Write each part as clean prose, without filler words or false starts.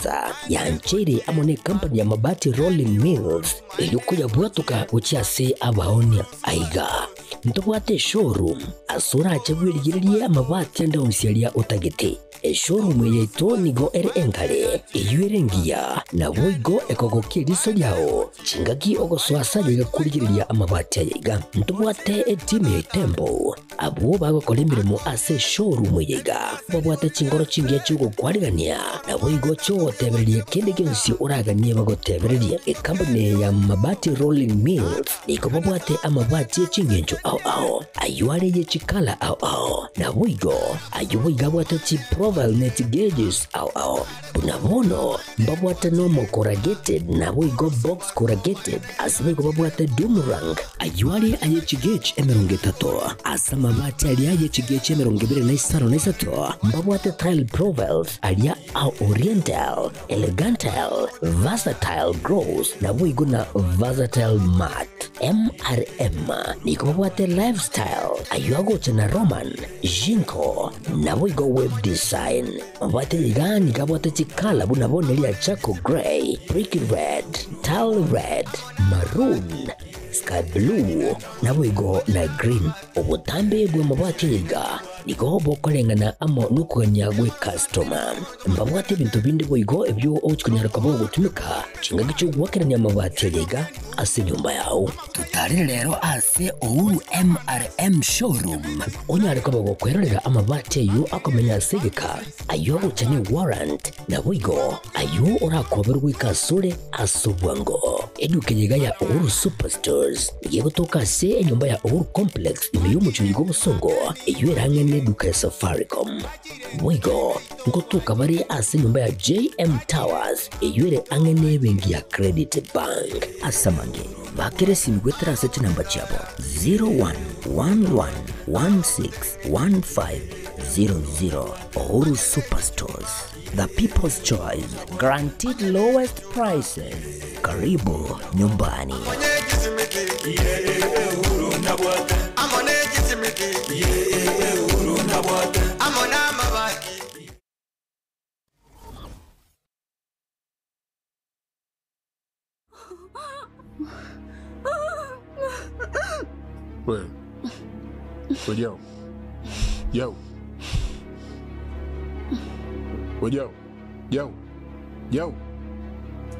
Nyanza yancheire amo nekampani ya Mabati Rolling Mills erio koyabwatoka gochia ase abaonia. Aiga ntobwate eshowroom ase orache bwerigererie amabati ande onsi aria otagete. Eshowroom eye yaito nigo ere engare, eyio ere engiya, naboigo ekogokia eriso riao chingaki ogosoa ase aye iga korigereria amabati aya iga. Ntobwate etimu ya Itembo Abwo bagokora emeremo ase eshowroom eye iga babwate chinkoro chingiya chi'ogokwarigania, naboigo chi'ogotebereria kende gionsi oraganie bagotebererie. Ekampuni eye ya Mabati Rolling Mills nigo babwate amabati e chingencho ao ao, ayio are ye chikala ao ao, naboigo ayio boigo abwate chiprofile ne chigauges ao ao. Buna bono mbabwate nomo corrugated naboigo box corrugated, ase boigo babwate doom rank, ayio are aye chigauge 30, ase amabati aria aye chigauge 25, mbabwate tile profiles aria a oriental, elegantile, versatile gloss naboigo na versatile matte. MRM nigo babwate lifestyle, ayio agocha na Roman, Jinko, naboigo web design. Mabwate iga nigo abwate chikala buna bono ria charcoal grey, brick red, tile red, maroon, sky blue, naboigo na green. Obotambe bw'amabati aya iga nigo bokoreng'ana amo nokogania gw'ekastoma. Mbabwate ebinto binde boigo ebio ogochia konyara koba ogotumeka chingaki chi'ogoakerania amabati aya iga ase enyomba yao. Totarere rero ase Uhuru MRM Showroom onyare koba gokwerorera amabati ayio akomenya ase egeka, ayio agocha ne warrant, naboigo ayio orakoberwe goika asore ase obwango. Eduka eye iga ya Uhuru Superstores nigo egotoka ase enyomba ya Uhuru Complex ime y'omochie oyo bw'obosongo eyio erang'e neduka ya Safaricom. Boigo ngotoka bare ase enyomba ya JM Towers eyio ere ang'e nebenki ya Credit Bank. Ase amange, bakera esimi goetera ase chinamba chiabo 0111161500. Uhuru Superstores, the people's choice, guaranteed lowest prices. Karibu nyumbani. We. We Jau. Jau. We Jau. Jau. Jau.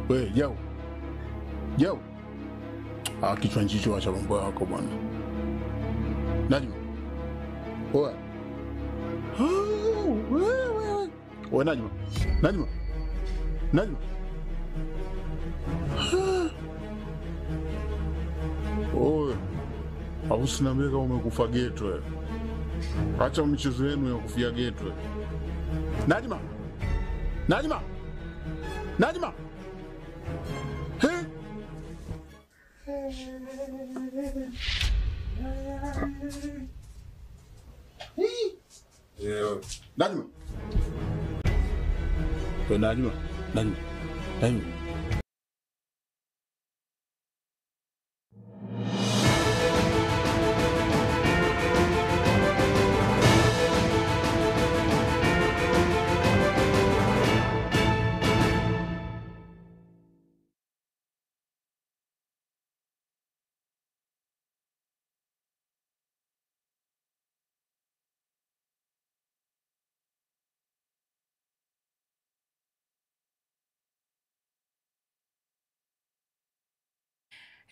We Jau. Jau. Ah, kichwa nchicho acha mambo yako bwana. Najma. Oa. Ah, we, we, we. We Najma. Najma. Najma. Oe. Au usiniambie kama umekufa geto wewe. Acha michezo yenu ya kufia geto. wewe. Najma. Najma. Najma. He? Najma. We Najma. Najma. Najma.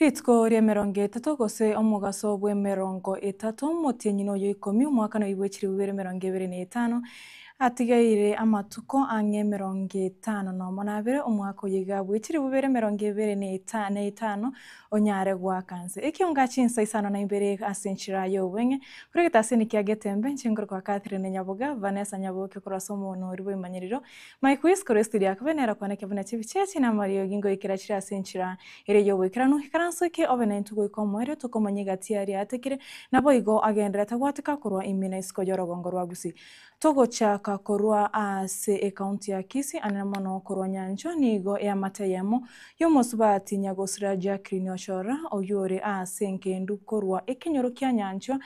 Rituko ri'emerongo etato gose omogaso bw'emerongo etato, omotienyi noyo ikomi, omwaka noyo bw'echiribu bibere emerongo ebere na etano, atigaire amatuko ang'e emerongo etano nomo na abere, omwaka oyo iga bw'echiribu bibere emerongo ebere na eta na etano, onyare goaka nse. Ekionga chinsa isano na ibere ase enchera ya obweng'e, kore egetaseni kia Getembe, inche nkorokwa Catherine Nyaboga, Vanessa Nyaboke korwa ase omonori bw'emanyerero, Mike Wiz korwa estudio ya kabere nere okwana buna chibichechi na amariogi ngoikera chire ase enchera ere y'oboikeranu. Ikaranso eke obe naintwe goika omoerio tokomanya egati aria atekire, naboigo agenderete gwateka korwa ime na isiko y'orogongo rwa Gusii. Togocha Gochaka korwa ase ekaunti ya Kisii anene mono korwa Nyanchwa nigo eamate eyemo y'omosubati Nyagosira Jacqueline Ochora oyio ore ase engendu korwa ekenyoro kia Nyanchwa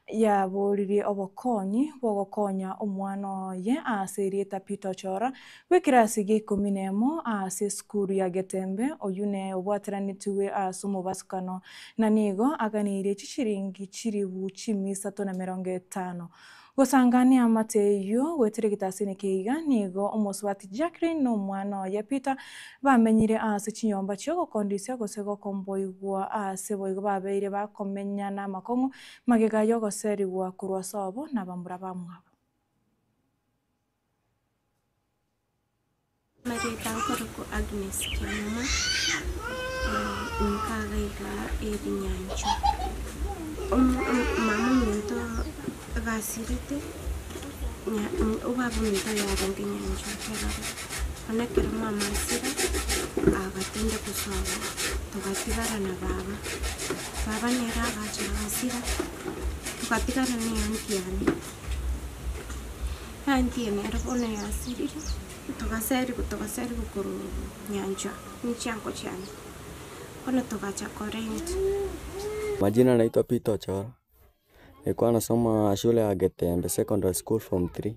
yaboririe obokonyi bw'ogokonya omwana oye ase erieta Peter Ochora bw'ekerasi gia ikomi na emo ase esukuru ya Getembe oyio ne obwateranetigwe ase omobasukano na nigo aganeirie chishiringi chiribu chimia isato na emerongo etano. Gosangania amate eyio goetera egetasini keiga, nigo omosubati Jacqueline na omwana oye Peter bamenyire ase chinyomba chi'ogokondisia gose gokomboigwa ase boigo babeire bakomenya namakong'u magega y'ogoserigwa korwa sobo nabamura bamwabo. Marieta nkorokwa Agnes Kiamuma, nkaga iga erinyanchwa. Mama ominto gasirete, obaba ominto oyo arenge nyanchwa kerore. Bono ekero mama asira, agatenda gosoa togatigara na baba. Baba nere agacha agasira, togatigara na eanti yane. Eanti eye nere bono yasirire. Togaserigwa togaserigwa korwa nyanchwa ne chiango chiane, bono togacha korent. Majina naitwa Peter Ochora. Nilikuwa nasoma shule ya Getembe Secondary School form 3.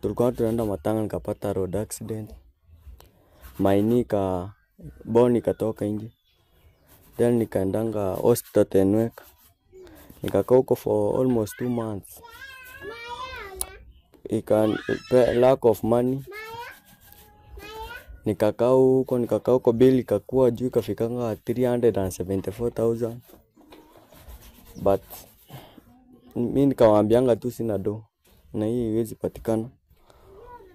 Tulikuwa tunaenda matanga nikapata road accident. Maini ika bone ikatoka nje. Then nikaendanga hospital Tenwek. Nikakaa huko for almost 2 months. Ika lack of money. Nikakaa huko bill ikakuwa juu ikafikanga 374,000. But mi nikawaambianga tu sina do na hii haiwezi patikana.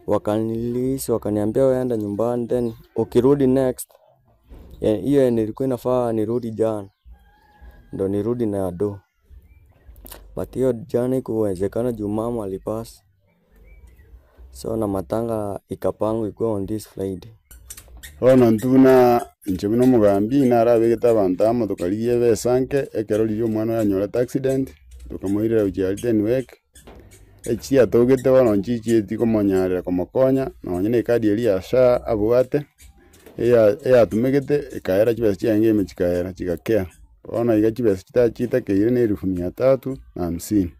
Wakanirelease wakaniambia wewe enda nyumbani then ukirudi next hiyo nilikuwa inafaa nirudi jana ndo nirudi na do. But hiyo jana haikuwezekana juu mama alipass. So na matanga ikapangwa ikuwe on this Friday. Bono intwe buna inche buna omogambi narabegete abanto amo tokarigia ebesa nke, ekero riria omwana oyo anyorete accident, tokamoirera gochia aria Tenwek, echiatogete bono nchichieti komonyarera komokonya, nonye na ekadi eria ya SHA abwate, eya eyatumegete ekaera chibesa chiaye ime chikaera chigakea. Bono iga chibesa chita chitakeire na elfu mia tatu na hamsini.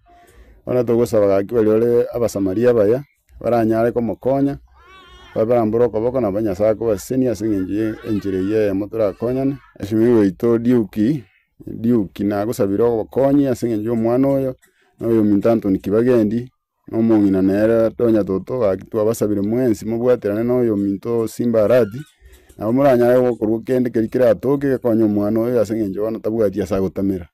Bono togosaba gaki baria bare abasamaria abaya, baranyare komokonya, babarambore okoboko nabo Nyasaye akobasesenia ase eng'encho ya enchera eywo eyemo torakonyane. Mheshimiwa oito Duke, Duke nagosabire obokonyi ase eng'encho ya omwana oyo, na oyo ominto Anthony Kibagendi, na omong'ina nere Donya Toto gaki twabasabire mwensi mobwaterane na oyo ominto Simba Arati, nabo moranyare gokorwa kende keria keratoke gekonye omwana oyo ase eng'encho bono tabwati ase agotamera.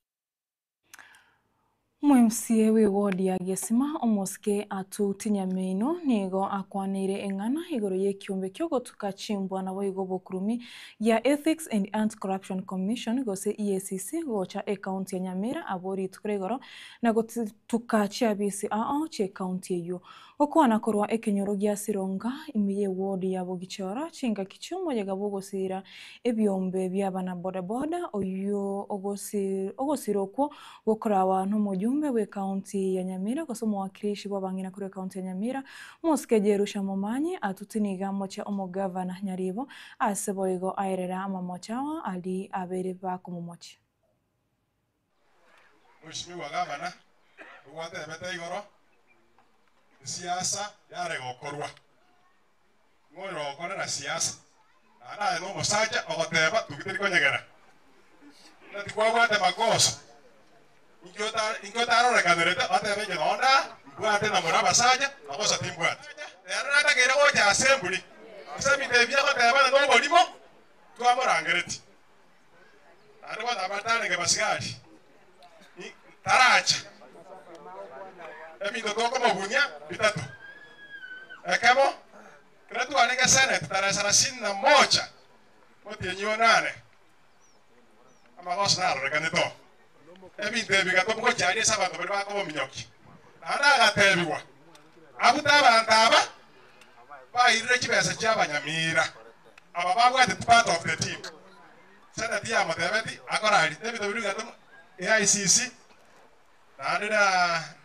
Omo-MCA w'ewodi ya Gesima omosike Atuti Nyamino nigo akwaneire eng'ana igoro y'ekiombe kiogotuka chimbwa naboigo bokurumi ya Ethics and Anti-Corruption Commission gose EACC gocha ekaunti ya Nyamira abo rituko igoro na gotuka chiabisi ao chi'ekaunti eywo. Gokwana korwa ekenyoro gia Sironga ime y'ewodi ya Bogichora chingaki chi'omoyega bw'ogosira ebiombe bi'abana bodaboda oywo ogosira okwo gokorawa n'omojumbe bw'ekaunti ya Nyamira gose omowakilishi bw'abang'ina korwa ekaunti ya Nyamira omosike Jerusha Momanyi atuti niga amochia omogavana Nyaribo ase boigo aerera amamocha ao ari abere bakomomochia. Mheshimiwa Gavana, ogwatebete igoro siasa yare gokorwa ng'oyo okorera siasa naye n'omosacha ogoteba tugiteri konyegera na tikwabwate makosa inkio otarorekanерete otebe inche nonda mbwate na muri abasacha makosa timbwate ero natakeire gocha assembly ase ebinto ebi agoteba na noborimo twamorangereti naende gwataba tarenge basigari taracha ebinto tokomobunia bitatu ekemo kero twarenge senate tarehe 31 motienyi onane amagoso narorekanete ebinto ebi gatomogochiaria ase abanto bari bakobominyoki naende agatebiwa abute abanto aba bairire chibesa chia abanyamira aba babwate part of the team senate yamotebeti akorari ebinto biri gatomo AICC naende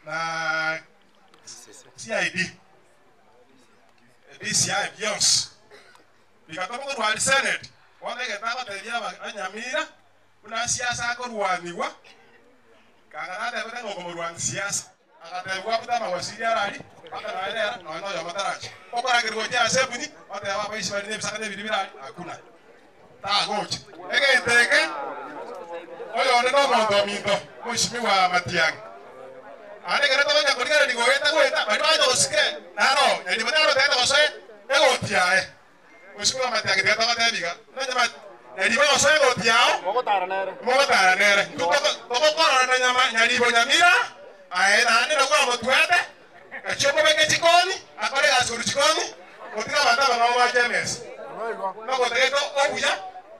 na CID DCI bionsi bigatoka korwari senate bono egento agotebia abanyamira buna siasa akorwaniwa kanga natebete ng'a okomorwania siasa agatebigwa abute amawasiri arari mpaka nonya nere nonya oyomo taracha okorangerwa gochia ase ebuni oteba abaisi bari na ebisaka na ebiri birari hakuna tagocha egento eke oyonde na omonto ominto mweshimiwa Matiang'i aande ekero togocha korigereria goeta goeta baria bacha gosike naro nyaribo naro otagete gosoa egoti yaye mweshimiwa Matiang'i tiga togotebi iga nonye nyaribo gosoa egoti yao mogotara nere intwe togokorora na nyama nyaribo nyamira aye naende nabwo amotwete gachia omobeke chikoni akore egasi korwa chikoni gotiga abanto abang'ao bache emesa nogotagete obuya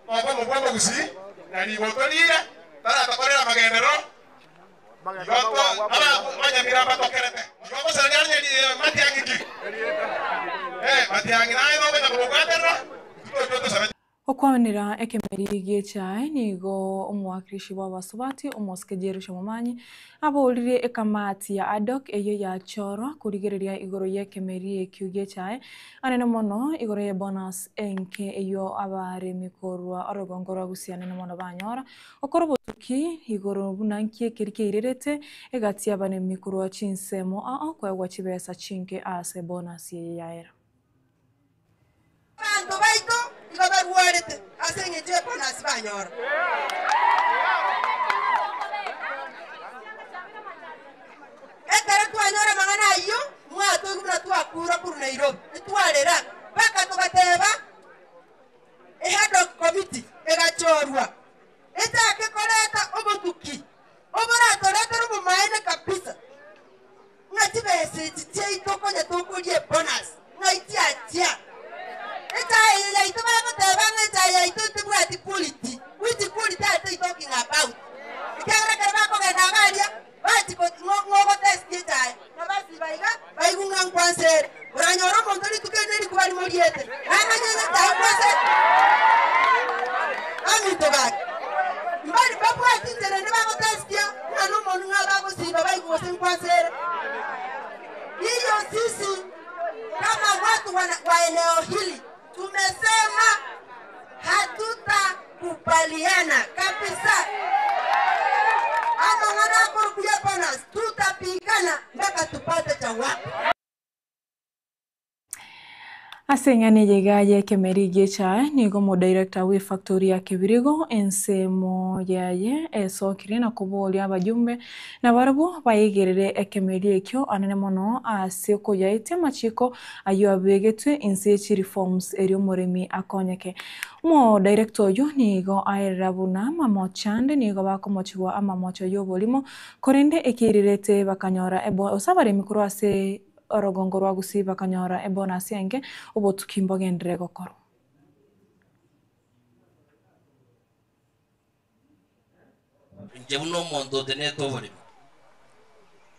obomo bwa omogusii nyaribo otorire taratokorera amagenderero igo abanyamira mbatokerete igo ogosaria Matiang'i ki? Matiang'i naye nogocha komobwaterera intwe tochia tosabe. Okwanera ekemeri gi'echae nigo omowakilishi bw'abasubati omosike Jerusha Momanyi aboririe ekamati ya ADOC eyio yachorwa korigereria igoro y'ekemeri ekio gi'echae anene mono igoro y'ebonus enke eyio abaremi korwa orogongo rwa Gusii anene mono banyora okora obotuki igoro buna nki ekeri keirerete egati y'abaremi korwa chinsemo ao koegwa chibesa chinke ase ebonus eye yaera. Abanto baito igo barwarete ase engencho y'ebonus banyora. Ekero twanyora amang'ana ayio, mwatoigwa buna twakura korwa Nairobi, ntwarera mpaka togateba eAd-hoc committee egachorwa echake koreta obotuki oboratoretere obomaene kabisa. Ng'a chibesa echi chiaito konya tokoria ebonus, ng'ai chiachia? Echae eye yaito bagoteba ng'a echae yaito tebwati quality, which quality are they talking about? Ekiagera ekero bakogenda iga aria, bachi ng'o gotest echae, na basiba iga, baigwe ng'a nkwansa ere. Oranyore omonto rituko eri nerikuba rimoriete, namanye ng'a echae nkwansa ere. Baminto gaki, mbari mbabwati inchera ende bagotestia ng'a nomonto ng'a bagosiba baigwe gose nkwansa ere. Hiyo sisi kama watu wa eneo hili tumesema hatutakubaliana kabisa. Ama wanaporudia bonus tutapigana mpaka tupate jawabu. Ase eng'ana eye iga y'ekemeri gi'echae nigo omodirector bw'efactory ya Kebirigo ensemo yaye esokire na koboria abajumbe nabarabwo baigerere ekemeri ekio anene mono ase okoyaetia amachiko ayio abegetwe inse chireforms eri omoremi akonyeke. Omodirector oyo nigo aerera buna amamocho ande nigo bakomochigwa amamocho y'oborimo korende ekirirete bakanyora ase abaremi korwa ase orogongo rwa Gusii bakanyora ebonus enge obotuki mbogendere gokorwa. Inche buna omonto otenete oboremi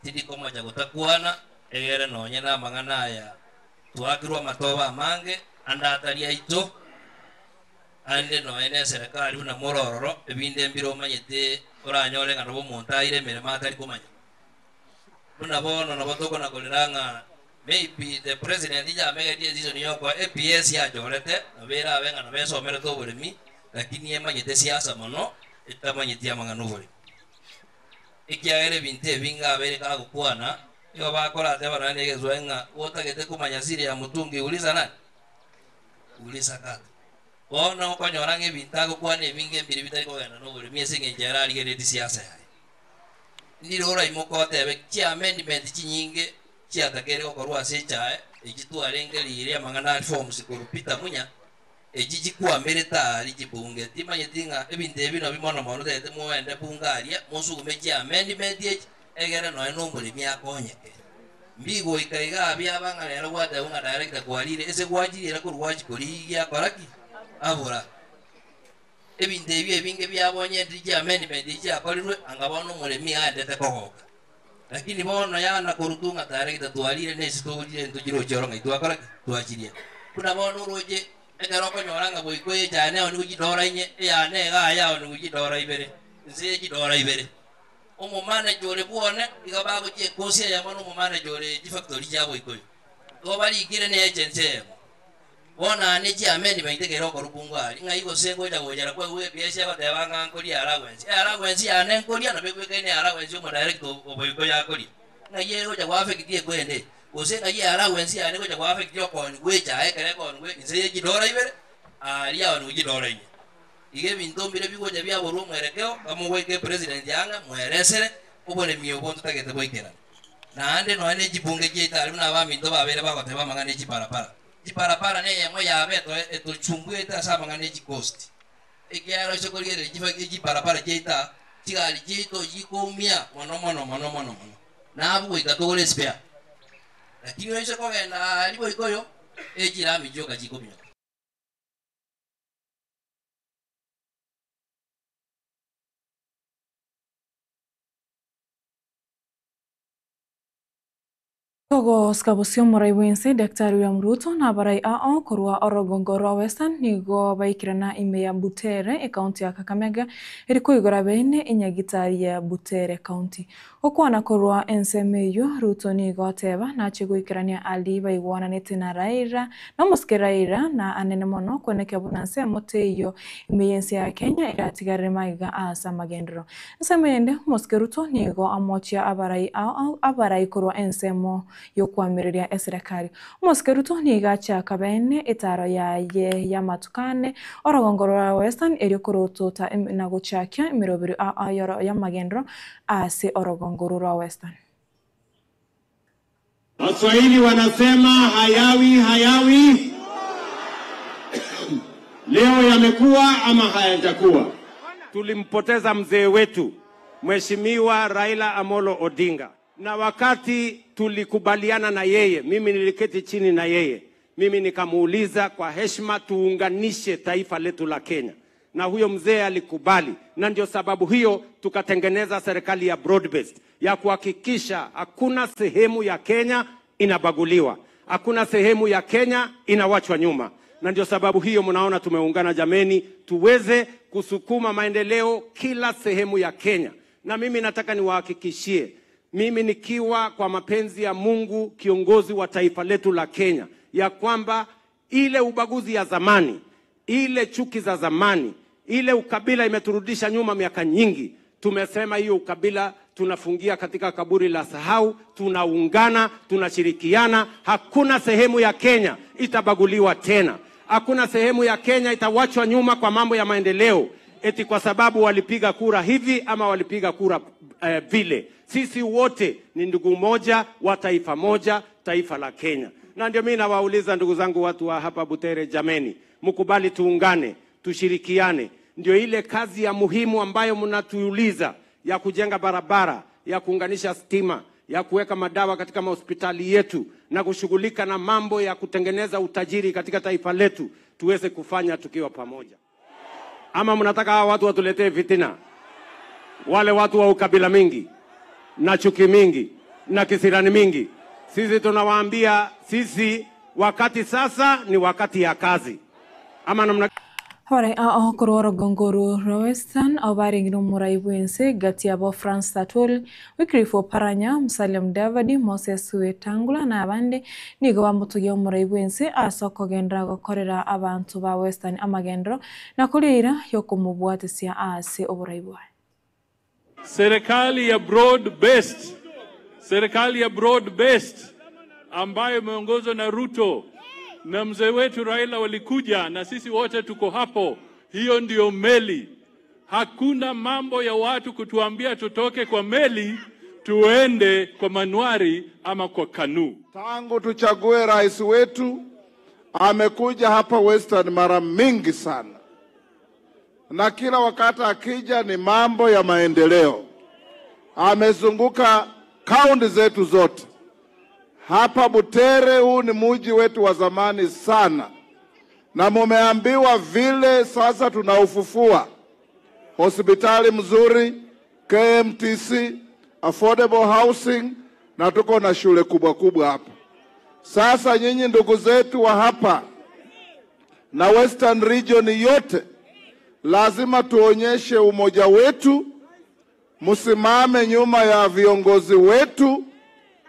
tindikomocha gotakwana egere nonye na amang'ana aya twakirwe amatoba amange ande atari aito ande nonye na eserekari buna morororo ebinde mbire omanyete oranyore ng'a nabo omonto aire emeremo atari komanya buna bono nabo tokonakorera ng'a maybe the president yamegetie decision yokwa APS yachorete nabere abe ng'a nabesomerete oboremi lakini emanyete siasa mono etamanyeti amang'ana oboremi ekiagera ebinto ebinge abere kagokwana igo bakorate barane egeswae ng'a otagete komanya siri ya mutungi uliza nani uliza kaka bono okonyora ng'a ebinto agokwana ebinge ebiri bitari kogenda na oboremi ase eng'encho ere arigereti siasa yaye ndire oraimoka otebe chi amendment chinyinge chiatakere gokorwa ase echae echi twarengerire amang'ana reforms korwa Peter Munya echi chikwamberete ari chibunge timanyeti ng'a ebinto ebi nabio mono mono tete moende bunge aria mosugume chi amendment echi egere noe na omoremi akonyeke mbigoika iga abia bang'a rero gwateba ng'a director kwarire ase gwachirire korwa gwachikorigia akoraki abura ebinto ebi ebinge biabonye ndiri chi amendment echi chiakorirwe anga bono omoremi aendete kogoka lakini bono yana korutu ng'a director twarire na ase togorire ntochiroche oro ng'ai twakoraki twachiria buna bono oroche ekero okonyora ng'a boiko echae neo nigo chidora inye eyane iga yao nigo chidora ibere nse chidora ibere Omomanager ore bwone iga bagochia ekosi eyemo na omomanager ore chifactory chia Boikoyo. Igo barikire ne agency eyemo. Bono aa ne chiameni baito ekero okorwa bungo aria, ng'ai gose ngocha gochera kwaigwa ebiesi egoteba ng'a nkoria allowance. Eallowance yane nkoria nabo egwekaine eallowance ya omodirector o Boikoyo akoria. Ng'ai egocha goaffect ekwende eye? Gose ng'ai eallowance yane egocha goaffect okooni gwa echae ekero ekoonigwa inse ye chidora ibere, aria aonigwe chidora inye. Iga ebinto mbire bigocha biaborwa omwerekeo, bamogoika epresident ang'e, mweresere oboremi obo ntotagete goikerana. Naende nonya ne chibunge chiaito aria buna abaminto babeire bagoteba amang'ana e chiparapara. Chiparapara neyemo yabo etochumbuete ase amang'ana e chicost. Ekiagera oise korigereria chiparapara chiaito aa, chigari chiaito chikoumia mono mono mono mono mono. Nabwo goika togore espare. Lakini oise kogenda aria boikoyo, echirami chioka chikominyoka. Togosika bosio omorai bw'ense Daktari William Ruto na abarai ao korwa orogongo rwa Western nigo baikirana ime ya Butere ekaunti ya Kakamega eri koigora beene enyagitari ya Butere County. Gokwana korwa ensemo eyio Ruto nigo ateba nache goikerania aria baigwananete na Raila na omosike Raila na anene mono kwenekea buna nsemo teiyo ime y'ense ya Kenya eratigarere magega ase amagenderero. Ensemo eyende, omosike Ruto nigo amochia abarai ao abarai korwa ensemo y'okoamereria eserekari. Omosike Ruto nigo achaka bene etaro yaye y'amatuko ane orogongo rwa Western erio korotota na gochakia emeroberio ao y'amagenderero ase orogongo orwo rwa Western. Waswahili wanasema hayawi hayawi, leo yamekuwa ama hayajakuwa. Tulimpoteza mzee wetu Mheshimiwa Raila Amolo Odinga, na wakati tulikubaliana na yeye, mimi niliketi chini na yeye, mimi nikamuuliza kwa heshima, tuunganishe taifa letu la Kenya, na huyo mzee alikubali, na ndio sababu hiyo tukatengeneza serikali ya broad based ya kuhakikisha hakuna sehemu ya Kenya inabaguliwa, hakuna sehemu ya Kenya inawachwa nyuma. Na ndio sababu hiyo mnaona tumeungana jameni, tuweze kusukuma maendeleo kila sehemu ya Kenya. Na mimi nataka niwahakikishie, mimi nikiwa kwa mapenzi ya Mungu kiongozi wa taifa letu la Kenya, ya kwamba ile ubaguzi ya zamani, ile chuki za zamani, ile ukabila imeturudisha nyuma miaka nyingi. Tumesema hiyo ukabila tunafungia katika kaburi la sahau, tunaungana, tunashirikiana. Hakuna sehemu ya Kenya itabaguliwa tena, hakuna sehemu ya Kenya itawachwa nyuma kwa mambo ya maendeleo eti kwa sababu walipiga kura hivi ama walipiga kura vile. Sisi wote ni ndugu moja wa taifa moja, taifa la Kenya. Na ndio mimi nawauliza ndugu zangu, watu wa hapa Butere, jameni, mkubali tuungane, tushirikiane. Ndio ile kazi ya muhimu ambayo mnatuuliza ya kujenga barabara, ya kuunganisha stima, ya kuweka madawa katika mahospitali yetu na kushughulika na mambo ya kutengeneza utajiri katika taifa letu, tuweze kufanya tukiwa pamoja. Ama mnataka hawa watu watuletee fitina? Wale watu wa ukabila mingi na chuki mingi na kisirani mingi. Sisi tunawaambia sisi, wakati sasa ni wakati ya kazi. Ama namna Abarai ao korwa orogongo orwo rwa Western ao barengire omorai bwense gati yabo France Atwoli, Wycliffe Oparanya, Musalia Mudavadi, Moses Wetangula na abande nigo bamotogia omorai bwense ase okogendera gokorera abanto ba Western amagendero na koria yokomobwatesia ase oborai bwaye. Serikali ya broad based, serikali ya broad based ambayo imeongozwa na Ruto na mzee wetu Raila walikuja na sisi wote tuko hapo. Hiyo ndiyo meli. Hakuna mambo ya watu kutuambia tutoke kwa meli tuende kwa manuari ama kwa kanu. Tangu tuchague rais wetu amekuja hapa Western mara mingi sana, na kila wakati akija ni mambo ya maendeleo. Amezunguka kaunti zetu zote. Hapa Butere, huu ni muji wetu wa zamani sana, na mumeambiwa vile sasa tunaufufua. Hospitali mzuri, KMTC, affordable housing, na tuko na shule kubwa kubwa hapa. Sasa nyinyi ndugu zetu wa hapa na Western Region yote, lazima tuonyeshe umoja wetu, msimame nyuma ya viongozi wetu,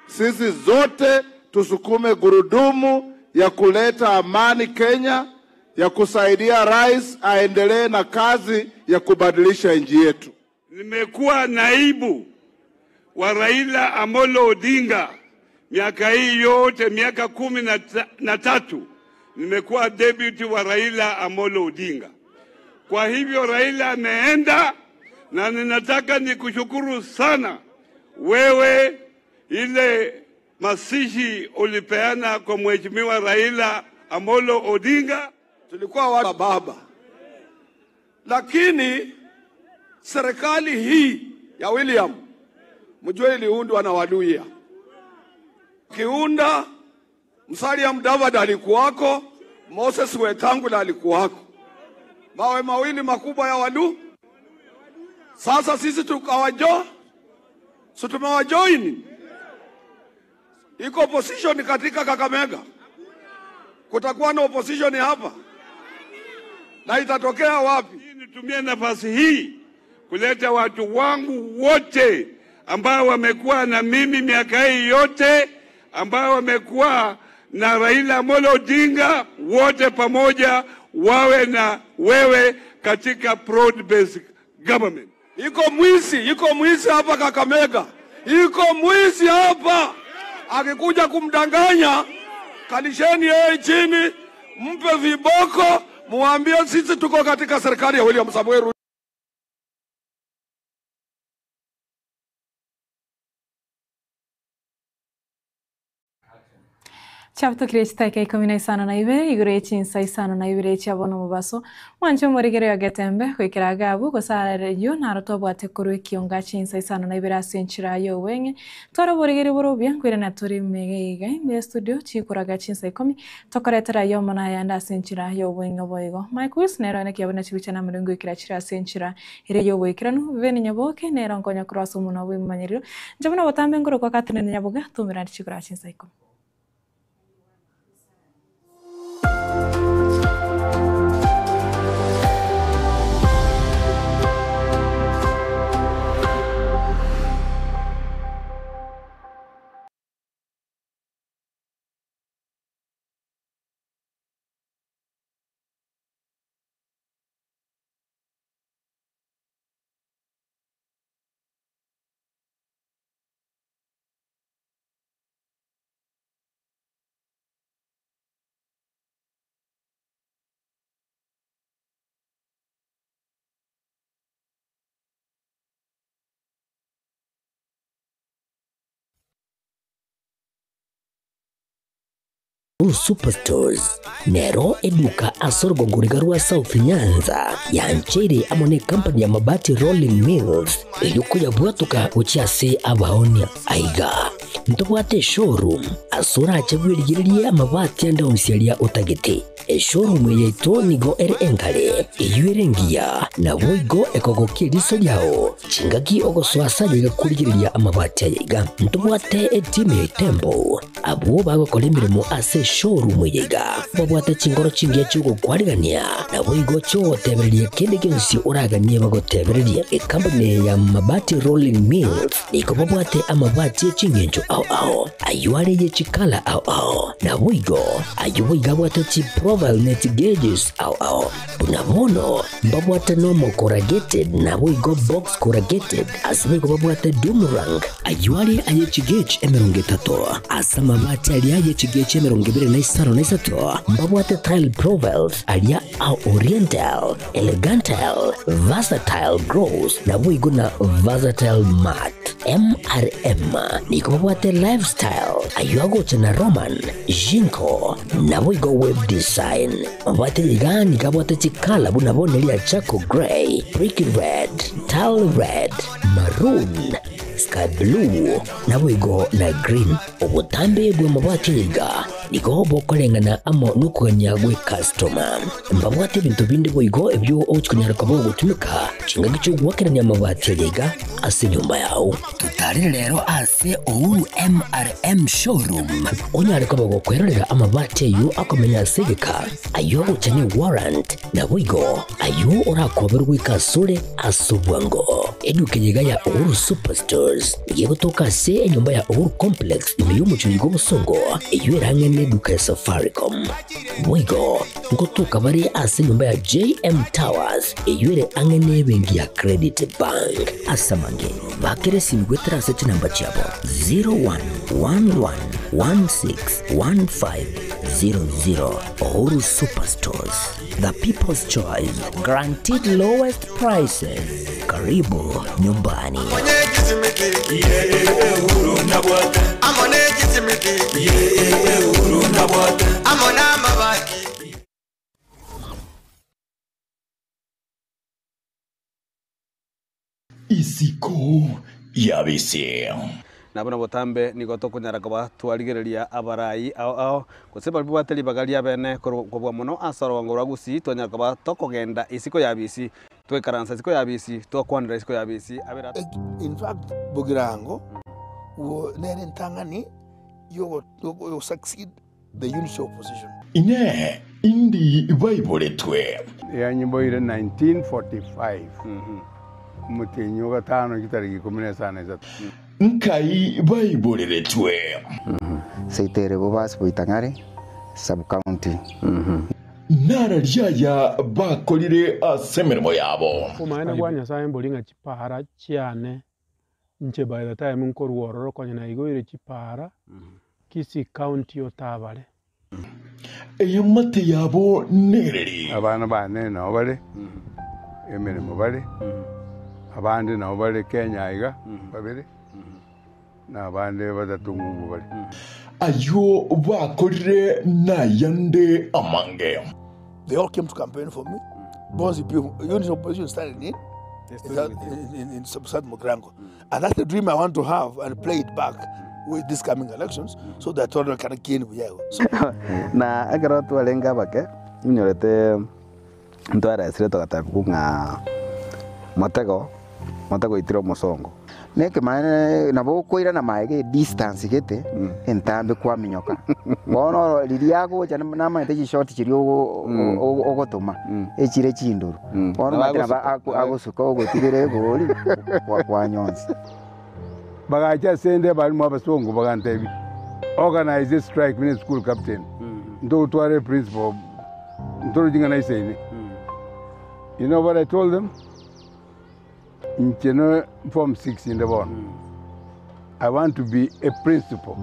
sisi zote tusukume gurudumu ya kuleta amani Kenya, ya kusaidia rais aendelee na kazi ya kubadilisha nchi yetu. Nimekuwa naibu wa Raila Amolo Odinga miaka hii yote, miaka 13 nimekuwa deputy wa Raila Amolo Odinga. Kwa hivyo Raila ameenda, na ninataka nikushukuru sana wewe, ile masishi ulipeana kwa Mheshimiwa Raila Amolo Odinga. Tulikuwa wa baba, lakini serikali hii ya William mjue iliundwa na Waluya. Kiunda Musalia Mudavadi alikuwako, Moses Wetangula alikuwako, mawe mawili makubwa ya Walu. Sasa sisi tukawajo, si tumewajoin. Iko opposition katika Kakamega, kutakuwa na opposition hapa na itatokea wapi? Nitumie nafasi hii kuleta watu wangu wote ambao wamekuwa na mimi miaka hii yote, ambao wamekuwa na Raila Amolo Odinga, wote pamoja wawe na wewe katika broad based government. Iko mwizi, iko mwizi hapa Kakamega, iko mwizi hapa. Akikuja kumdanganya, kalisheni yeye chini, mpe viboko, muambie sisi tuko katika serikali ya William Samoei Ruto. Chabutokire chitaika 12 igoro echinsa 52 chiabona omobaso mwanche omorigere ya getembe goikera gabu gosara erio naro twabwate korwa ekionga chinsa 52 ase enchera ya obweng'e twara oborigeri borobia nkoirana tore mege iga ime studio chikoraga chinsa 10 tokoretera yomo na ayande ase enchera ya obweng'e boigo Mike Wis nero ene kiabona chibicha na amarengo goikera chire ase enchera ere ya oboikeranu bene nyaboke nero nkonya korwa ase omonwa bwa emanyerero inche buna botambe nkorokwa Catherine Nyaboga tumerane chikora chinsa 10. Superstores nero eduka asorogongoriga rwa South Nyanza yanchere amo ne company ya Mabati Rolling Mills eyuko bwatuka gochiase abaonia aiga ntobwate showroom asorache bwerigererie amabati ande onsiaria otagete eshowroom yaito nigo ere enkare eyuere ngiya nabo igo ekogokia eriso riao chingaki ogosoasayo igakurigereria amabati ayaiga ntobwate etimu ya itembo abwo bagokora emirimo ase showroom eyaiga babwate chingoro chingiya chiogokwarigania nabo igo chiogotebereria kende gionsi oraganie bagotebereria ekampani ya Mabati Rolling Mills nigo babwate amabati eching'encho ao ao ayo are ye chikala ao ao nabo igo ayo boiga abwate chiprofile net gauges ao ao buna bono mbabwate normal corrugated nabo igo box corrugated ase boigo babwate doomerang ayo are aye chigauge 30 ase amabati aria aye chigauge 25 mbabwate tile profiles aria ao oriental elegantal versatile gross nabo igo na versatile mat MRM niko babwate lifestyle ayo agocha na Roman Jinko nabo igo web design mabwate iga nikabwate chikala buna boneria charcoal grey brick red tile red maroon sky blue nabo igo na green obutambe bwa mabwate iga Nigo bokoreng'ana amo nokogania gw'ekastoma. Mbabwate ebinto binde boigo ebio ogochia konyara koba ogotumeka chingaki chi'ogoakerania amabati aria iga ase enyomba yao. Totarere rero ase Uhuru MRM Showroom onyare koba gokwerorera amabati ayio akomenya ase egeka, ayio agocha ne warrant, naboigo ayio orakoberwe goika asore ase obwango. Eduka eye iga ya Uhuru Superstores nigo egotoka ase enyomba ya Uhuru Complex ime y'omochie oiga obosongo, eyio ere ang'e neduka ya Safaricom. Boigo ngotoka bare ase enyomba ya JM Towers eyio ere ang'e nebenki ya Credit Bank. Ase amange, bakera esimi goetera ase chinamba chiabo 0111161500. Uhuru Superstores, the people's choice, guaranteed lowest prices. Karibu nyumbani. Isiko y'abise. Na buna botambe nigo tokonyara koba twarigereria abarai ao ao, gose baria babwate ribaga riabene korwa kobua mono ase orogongo rwa Gusii, twanyara koba tokogenda isiko y'abisi, twaikaransa isiko y'abisi, twakwanera isiko y'abisi, abere. In fact, Bogirango wo nere entang'ani yogo yogo succeed the unity opposition. Inee! Indi baiboretwe? Yanyiboire 1945, omotienyi o gatano chitariki ikomi na isano na isato. Nkai baiboreretwe? Seito ere Bobasi Boitang'are Sub-county. Nararia aya bakorire ase emeremo yabo. Obomaene bwa Nyasae mbori ng'a chipara chiane inche by the time nkorwa ororo konya naigoire chipara Kisii County otabare. Eamate yabo nereri. Abana bane nao bare emeremo bare, abande nao bare Kenya iga babere, na abande batato ng'umbu bare. Ayio bakorire nayande amange. They all came to campaign for me. Bonzi people, unity opposition started in, in, in, in South Mugirango. And that's the dream I want to have and play it back with these coming elections so that Tono can gain Buyago. So, Na ekero twarenge abake, inyorete ntwaresire togatebigwa ng'a motego, motego oitire omosongo. Nekemanene nabo okoirana maega edistance gete entambe kwaminyoka. Bono oro riria agocha namanyete chishoti chiria ogo ogotoma echire chindoro. Bono omanyete nabo agosuka ogotigera egori kwanyonsi. Bagacha ase 'nde abalimu abasongo bagantebia, Organise a strike buna eschool captain, ntogotwara eprincipal ntorochi ng'a naisaine. You know what I told them? Inche ne form 6 inde bono, I want to be a principal.